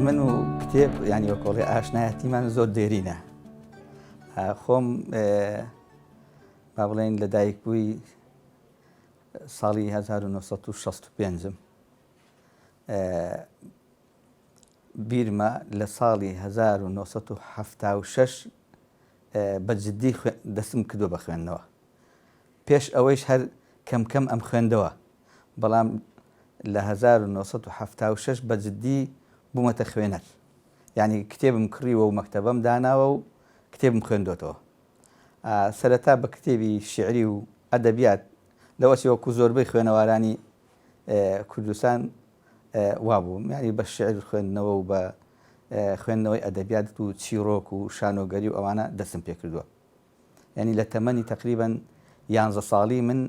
من و کتێب یانی وەکۆڵێ ئاشنایەتیمان زۆر دێرینە خۆم با بڵێن لە دایک بووی ساڵی 1965 بیرمە لە ساڵی 1970 بە جددی دەستم کردو بە خوێندنەوە پێش ئەوەیش هەر کەم کەم ئەم خوێندەوە بەڵام لە 1970 بە جددی بوومەتە خوێنەر یعنی کتێبم کڕیوە و مەکتەبەم داناوە و کتێبم خوێندۆتەوە سەرەتا بە کتێبی شیعری و ئەدەبیات لەوەچی وەکو زۆربەی خوێنەوارانی کوردستان وابوو یعنی بە شعر خوێندنەوە و بە خوێندنەوەی ئەدەبیات و چیرۆک و شانۆگەری و ئەوانە دەستم پێکردووە یعنی لە تەمەنی تقریبا یانزە ساڵی من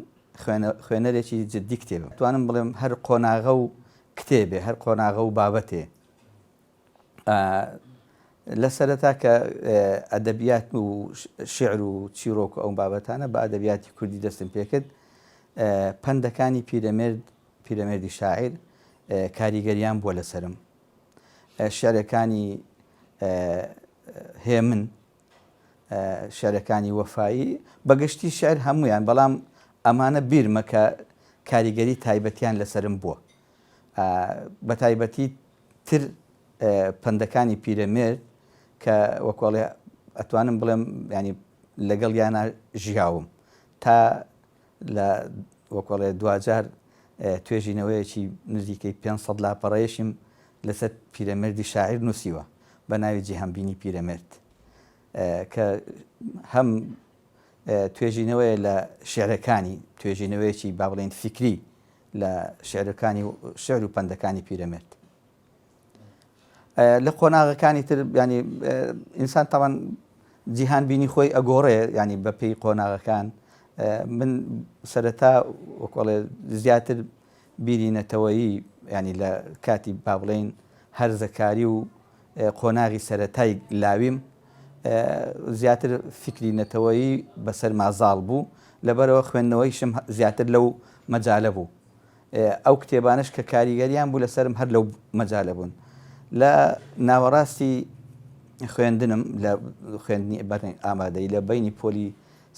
خوێنەرێکی جددی کتێبم توانم بڵێم هەر قۆناغە و کتێبێ هەر قۆناغە و بابەتێ لە سەرەتا کە ئەدەبیات و شعر و چیرۆک و ئەو بابەتانە بە ئەدەبیاتی کوردی دەستم پێکرد پەندەکانی پیرەمێرد پیرەمێردی شاعیر کاریگەریان بووە لەسرم شعرەکانی هێمن شعرەکانی وەفایی بەگشتی شعر هەمویان بەڵام ئەمانە بیرمە کە کاریگەری تایبەتیان لەسرم بووە بە تایبەتی تر پەندەکانی پیرەمێرد کە وەکۆڵێ ئەتوانم بڵێم ینی لەگەڵ یانە ژیاوم تا لە وەکۆڵێ دواجار توێژینەوەیەکی نزیکەی 500 لاپەڕەیەشیم لەسەر پیرەمێردی شاعیر نووسیوە بە ناوی جیهانبینی پیرەمێرد کە هەم توێژینەوەیە لە شعرەکانی توێژینەوەیەکی با بڵێن فیکری لە شعرەکانی و شعر و پەندەکانی پیرەمێرد لە قۆناغەکانی تر ینی ئینسان تاوان جیهان بینی خۆی ئەگۆڕێ ینی بە پێی قۆناغەکان من سەرەتا وەکۆڵێ زیاتر بیری نەتەوەیی ینی لە کاتی با بڵێین هەرزەکاری و قۆناغی سەرەتای لاویم زیاتر فیکری نەتەوەیی بەسەر مازاڵ بوو لەبەرەوە خوێندنەوەیشم زیاتر لەو مەجالە بوو ئەو کتێبانش کە کاریگەریان بوو لەسەرم هەر لەو مەجالە بوون لە ناوەڕاستی خوێندنم لە خوێندنی ئامادەی لە بینی پۆلی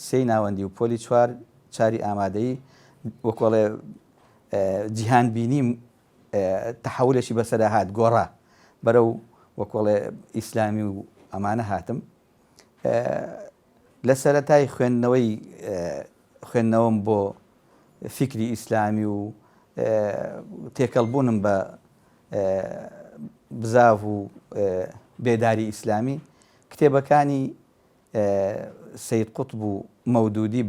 سێی ناوەندی و پۆلی چوار چاری ئامادەی وەکۆڵێ جیهان بینیم تەحەولێکی بەسەرا هات گۆڕا بەرەو وەکۆڵێ ئیسلامی و ئەمانە هاتم لە سەرەتای خوێندنەوەی خوێندنەوەم بۆ فیکری ئیسلامی و تێکەڵبوونم بە بزاڤ و بێداری ئیسلامی کتێبەکانی سەید قوتب و مەودودی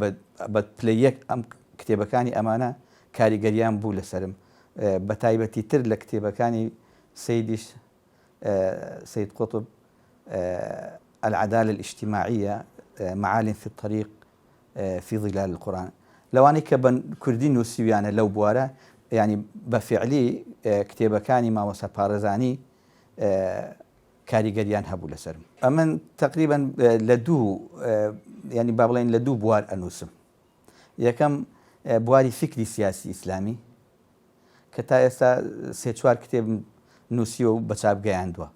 بە پلەی یەک ئەم کتێبەکانی ئەمانە کاریگەریان بوو لەسەرم بە تایبەتی تر لە کتێبەکانی سەیدیش سید قطب العدالة الاجتماعية معالم في الطريق في ظلال القرآن لەوانەی کە بە کوردی نووسیویانە لەو بوارە ینی بە فعلی کتێبەکانی مامۆستا پارێزانی کاریگەریان هەبوو لەسەرم. ئەمن تەقریبەن لە دوو یانی با بڵێین لە دوو بوار ئەنووسم. یەکەم بواری فیکری سیاسی ئیسلامی کە تا ئێستا سێ چوار کتێبم نووسیوە و بە چاپ گەیاندووە.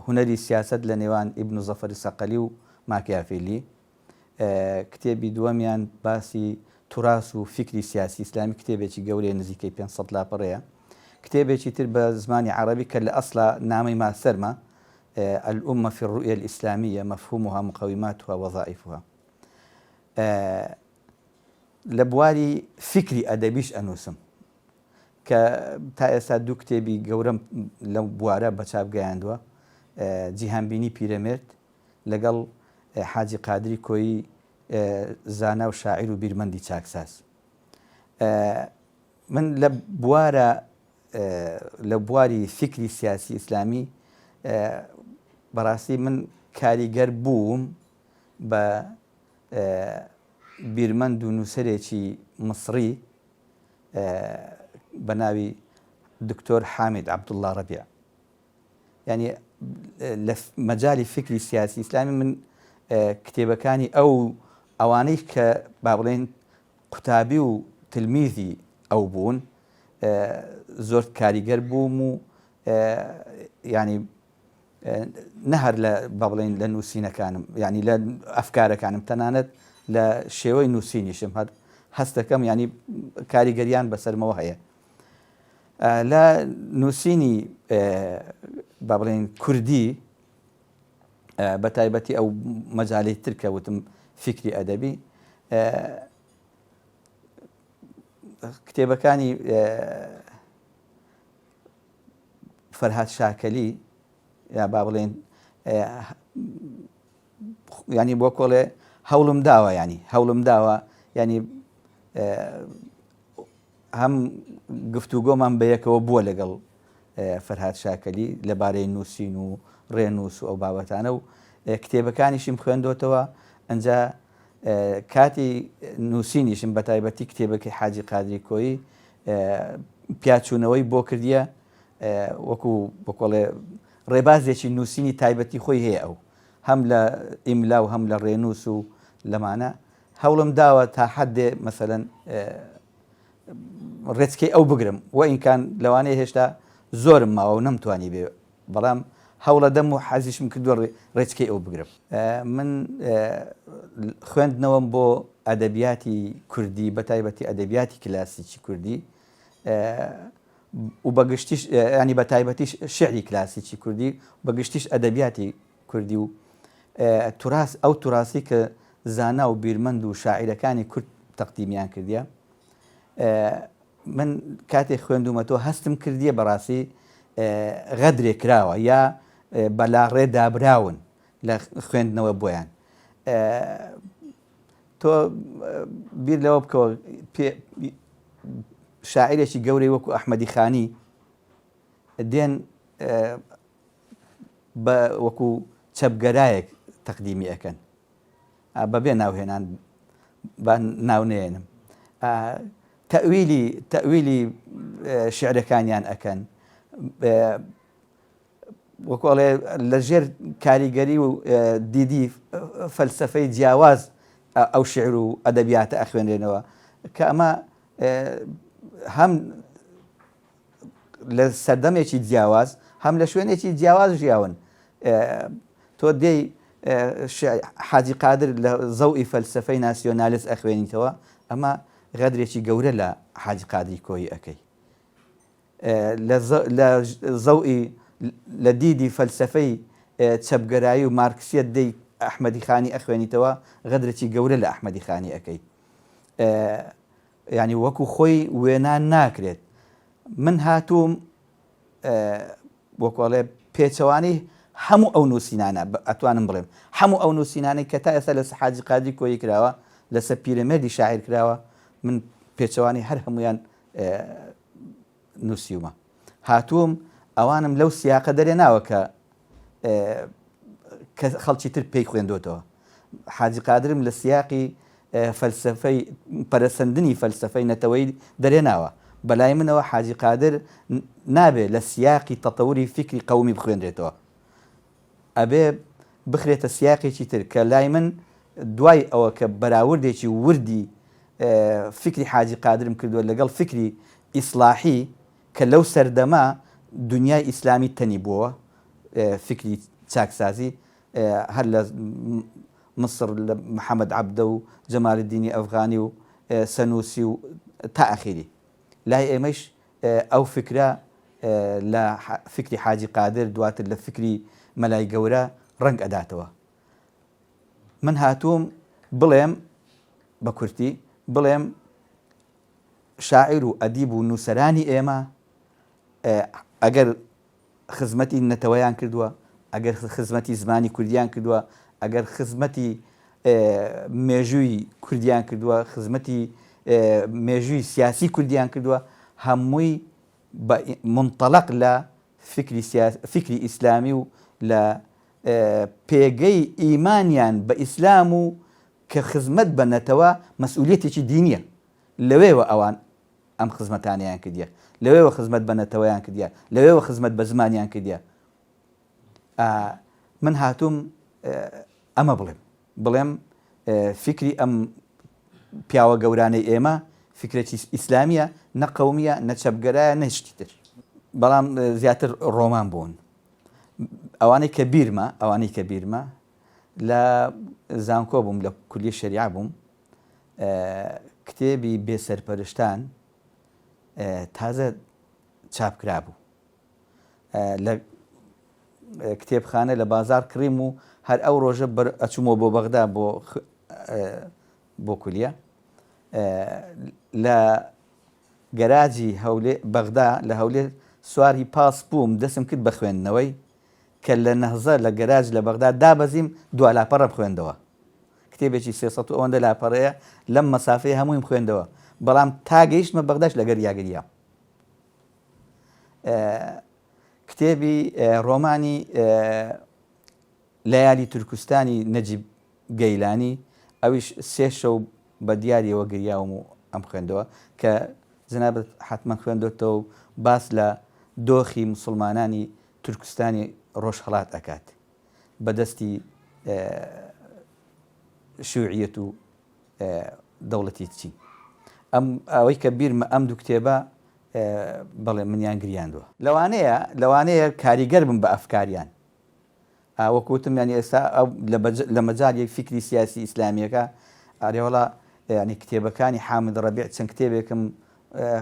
هونەری سیاسەت لە نێوان ئیبن زەفەری سەقەلی و ماکیافیلی. کتێبی دووەمیان باسی توراس و فیکری سیاسی ئیسلامی کتێبێکی گەورەیە نزیکەی 500 لاپەڕەیە. کتێبێکی تر بە زمانی عەڕەبی کە لە ئەسڵا نامەی ماستەرمە، الامە فی الرؤیە الاسلامیە مفهومها مقوماتها وظائفها. لە بواری فیکری ئەدەبیش ئەنووسم کە تا ئێستا دوو کتێبی گەورەم لەو بوارە بە چاپ گەیاندووە، جیهانبینی پیرەمێرد لەگەڵ حاجی قادری کۆیی زانا و شاعیر و بیرمەندی چاکساز. من لە بوارە لە بواری فیکری سیاسی ئیسلامی بەڕاستی من کاریگەر بووم بە بیرمەند و نووسەرێکی مسڕی بە ناوی دکتۆر حامد عەبدوڵڵا ڕەبیع یعنی لە مەجای فکری سیاسی ئیسلامی من کتێبەکانی ئەو ئەوانەی کە با بڵێن قوتابی و تلمیزی ئەو بوون زۆر کاریگەر بووم و ینی نە هەر لە با بڵێین لە نووسینەکانم یانی لە ئەفکارەکانم تەنانەت لە شێوەی نووسینیشم هەر هەست دەکەم یانی کاریگەریان بەسەرمەوە هەیە لە نووسینی با بڵێین کوردی بە تایبەتی ئەو مەجالی تر کە وتم فیکری ئەدەبی کتێبەکانی فەرهاد شاکەلی یا با بڵێن ینی بۆ کۆڵێ هەوڵم داوە ینی هەوڵم داوە ینی هەم گفتوگۆمان بەیەکەوە بووە لەگەڵ فەرهاد شاکەلی لەبارەی نووسین و ڕێنووس و ئەو بابەتانە و کتێبەکانیشیم خوێندۆتەوە ئەجا کاتی نووسینیشم بە تایبەتی کتێبەکەی حاجی قادری کۆیی پیاچوونەوەی بۆ کردیە وەکو بکۆڵێ ڕێبازێکی نووسینی تایبەتی خۆی هەیە ئەو هەم لە ئیملا و هەم لە ڕێنووس و لەمانە هەوڵم داوە تا حدێ مەسەەن ڕێچکەی ئەو بگرم و ئینکان لەوانەیە هێشتا زۆرم ماوە و نەمتوانی بێ بەڵام هەوڵەدەم و حەزیشم کردووە ڕێچکەی ئەو بگرم. من خوێندنەوەم بۆ ئەدەبیاتی کوردی بە تایبەتی ئەدەبیاتی کلاسیکی کوردی و بە گشتیش ینی بە تایبەتیش شعری کلاسیکی کوردی بە گشتیش ئەدەبیاتی کوردی و توراس ئەو توراسی کە زانا و بیرمەند و شاعیرەکانی کورد تەقدیمیان کردیە من کاتێ خوێندومەتەوە هەستم کردیە بەڕاستی غەدرێ کراوە یا بەلاڕێ دابراون لە خوێندنەوە بۆیان تۆ بیر لەوە بکەوە شاعرێکی گەورەی وەکو ئەحمەدی خانی دێن بە وەکو چەپگەرایەک تەقدیمی ئەکەن بەبێ ناوهێنان با ناو نەیەنم تەویلی تەویلی شعرەکانیان ئەکەن وەکۆڵێ لە ژێر کاریگەری و دیدی فەلسفەی جیاواز ئەو شعر و ئەدەبیاتە ئەخوێنرێنەوە کە ئەمە هەم لە سەردەمێکی جیاواز هەم لە شوێنێکی جیاواز ژیاون تۆ دێی حاجی قادر لە زەوی فەلسفەی ناسیۆنالیست ئەخوێنیتەوە ئەمە غەدرێکی گەورە لە حاجی قادری کۆیی ئەەکەی لە زەوی لە دیدی فەلسفەی چەپگەرایی و مارکسیەت دەی ئەحمەدی خانی ئەخوێنیتەوە غەدرێکی گەورە لە ئەحمەدی خانی ئەەکەی یانی وەکو خۆی وێنا ناکرێت من هاتووم وەکۆڵێ پێچەوانەی هەموو ئەو نووسینانە ئەتوانم بڵێم هەموو ئەو نووسینانەی کە تا ئێستا لە حاجی قادری کۆیی کراوە لەسەر پیرەمێردی شاعیر کراوە من پێچەوانەی هەر هەمویان نووسیومە هاتووم ئەوانم لەو سیاقە دەرێناوە کە کە خەڵکی تر پێی خوێندۆتەوە. حاجی قادرم لە سیاقی فەلسەفەی پەرەسەندنی فەلسەفەی نەتەوەیی دەرێناوە. بە لای منەوە حاجی قادر نابێ لە سیاقی تەتەوری فیکری قەومی بخوێنرێتەوە. ئەبێ بخرێتە سیاقێکی تر کە لای من دوای ئەوە کە بەراوردێکی وردی فیکری حاجی قادرم کردووە لەگەڵ فیکری ئیسڵاحی کە لەو سەردەمە دونیای ئیسلامی تەنی بووەوە فیکری چاکسازی هەر لە مسڕ لە محەمەد عەبدە و جەمال الدینی ئەفغانی و سەنوسی و تا ئەخیری لای ئێمەیش ئەو فکرە لە فکری حاجی قادر دواتر لە فکری مەلای گەورە ڕەنگ ئەداتەوە من هاتووم بڵێم بە کورتی بڵێم شاعیر و ئەدیب و نووسەرانی ئێمە ئەگەر خزمەتی نەتەوەیان کردووە، ئەگەر خزمەتی زمانی کوردیان کردووە، ئەگەر خزمەتی مێژووی کوردیان کردووە، خزمەتی مێژووی سیاسی کوردیان کردووە، هەمووی بە منتەلەق لە فکری فکری ئیسلامی و لە پێگەی ئیمانیان بە ئیسلام و کە خزمەت بە نەتەوە مەسئولیەتێکی دینیە لەوێوە ئەوان ئەم خزمەتانەیان کردیە لەوێوە خزمەت بە نەتەوەیان کردیە لەوێوە خزمەت بە زمانیان کردیە من هاتووم ئەمە بڵێم بڵێم فیکری ئەم پیاوە گەورانەی ئێمە فکرێکی ئیسلامیە نە قەومیە نە چەپگەرایە نە شتی تر. بەڵام زیاتر ڕۆمان بوون. ئەوانەی کە بیرمە ئەوانەی کە بیرمە لە زانکۆ بووم لە کولیە شەریعە بووم کتێبی بێسەرپەرشتان تازە چاپ کرابوو لە کتێبخانە لە بازار کڕیم و هەر ئەو ڕۆژە ئەچوومەوە بۆ بەغدا بۆ بۆ کولیە لە گەراجی هەولێ بەغدا لە هەولێر سواری پاس بووم دەسم کرد بە خوێندنەوەی کە لە نەهزە لە گەراج لە بەغدا دابەزیم دوا لاپەڕەم خوێندەوە کتێبێکی 300 و ئەوەندە لاپەڕەیە لەم مەسافەیە هەموویم خوێندەوە بەڵام تا گەیشتمە بەغداش لەگەر یاگریام کتێبی ڕۆمانی لەیالی تورکستانی نەجیب گەیلانی، ئەویش سێ شەو بە دیاریەوە گریاوم و ئەم خوێندەوە، کە جەنابت حەتمەن خوێندۆتەوە و باس لە دۆخی موسڵمانانی تورکستانی ڕۆژهەڵات ئەکات بە دەستی شیوعیەت و دەوڵەتی چین. ئەم ئەوەی کە بیرمە ئەم دوو کتێبە بەڵێ منیان گریاندووە. لەوانەیە لەوانەیە کاریگەر بم بە ئەفکاریان. ئا وەک وتم یانی ئێستا ئەو لە مەجالی فیکری سیاسی ئیسلامیەکە ئەرێ وەڵا یانی کتێبەکانی حامد ڕەبیع چەند کتێبێکم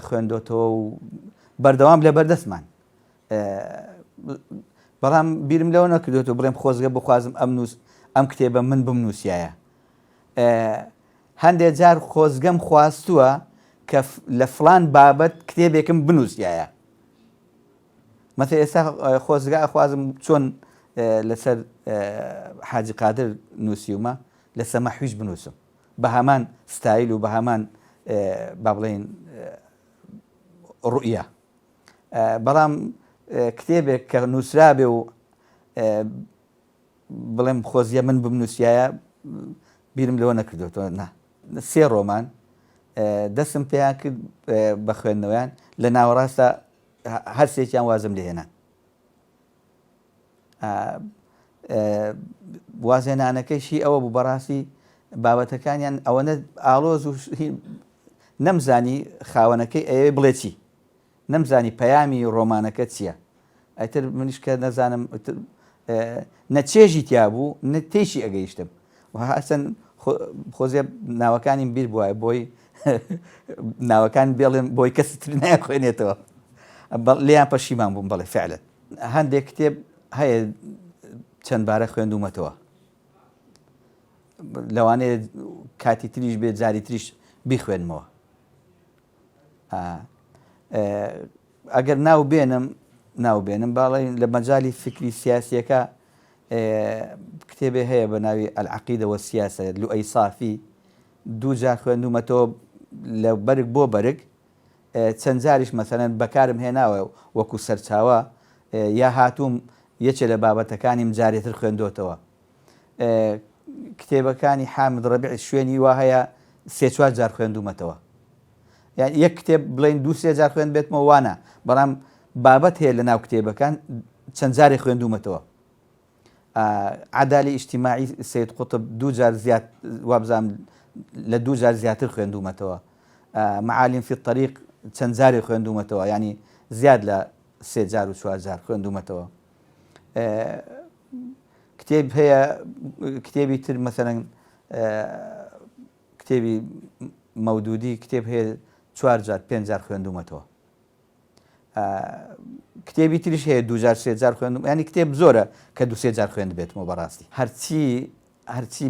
خوێندۆتەوە و بەردەوام لە بەردەستمان بەڵام بیرم لەوە نەکردێتەوە بڵێم خۆزگە بخوازم ئەم نووس ئەم کتێبە من بمنووسایە هەندێک جار خۆزگەم خواستووە کە لە فلان بابەت کتێبێکم بنووسایە مەسە ئێستا خۆزگا ئەخوازم چۆن لەسەر حاجی قادر نووسیومە لەسە مەحویش بنووسم بە هەمان ستایل و بە هەمان با بڵێین ڕوئیا بەڵام کتێبێک کە نووسرابێ و بڵێم خۆزیە من بمنووسایە بیرم لەوە نەکردوێتەوە نا سێ ڕۆمان دەستم پێیان کرد بە خوێندنەوەیان لە ناوەڕاستە هەرسێکیان وازم لێهێنان وازێنانەکەیشی ئەوە بوو بەڕاستی بابەتەکانیان ئەوەنە ئاڵۆز و نەمزانی خاوەنەکەی ئەیەوێ بڵێ چی نەمزانی پەیامی ڕۆمانەکە چییە ئەتر منیش کە نەزانم نە چێژی تیا بوو نە تێشی ئەگەیشتم هەرچەند خۆزێ ناوەکانیم بیر بووایە بۆی ناوەکان بێڵێم بۆی کەسی تر نایخوێنێتەوە لێیان پەشیمان بووم بەڵێ فعلە هەندێک کتێب هەیە چەند بارە خوێندومەتەوە لەوانەیە کاتی تریش بێ جاری تریش بیخوێنمەوە ئەگەر ناو بێنم ناو بێنم باڵێن لە مەجای فکری سیاسیەکە کتێبێ هەیە بە ناوی العقیدە والسیاسە لوئەی سافی دوو جار خوێندوومەتەوە لە بەرگ بۆ بەرگ چەند جاریش مەسەلەن بەکارم هێناوە وەکو سەرچاوە یا هاتووم یەکێ لە بابەتەکانیم جارێتر خوێندۆتەوە کتێبەکانی حامد ڕەبیع شوێنی وا هەیە سێ چوار جار خوێندوومەتەوە یان یەک کتێب بڵێن دوو سێ جار خوێن بێتمەوە وانە بەڵام بابەت هەیە لە ناو کتێبەکان چەند جارێ خوێندوومەتەوە عەدالی ئیجتیماعی سەید قوتب دوو جار زیاد وابزانم لە دوو جار زیاتر خوێندوومەتەوە معالم فی الطریق چەند جارێ خوێندوومەتەوە یعنی زیاد لە سێ جار و چوار جار خوێندوومەتەوە کتێب هەیە کتێبی تر مەسەلەن کتێبی مەودودی کتێب هەیە چوار جار پێنج جار خوێندوومەتەوە کتێبی تریش هەیە دووجار سێ جار خوێندم ینی کتێب زۆرە کە دو سێ جار خوێند بێتمەوە بەڕاستی هەرچی هەرچی.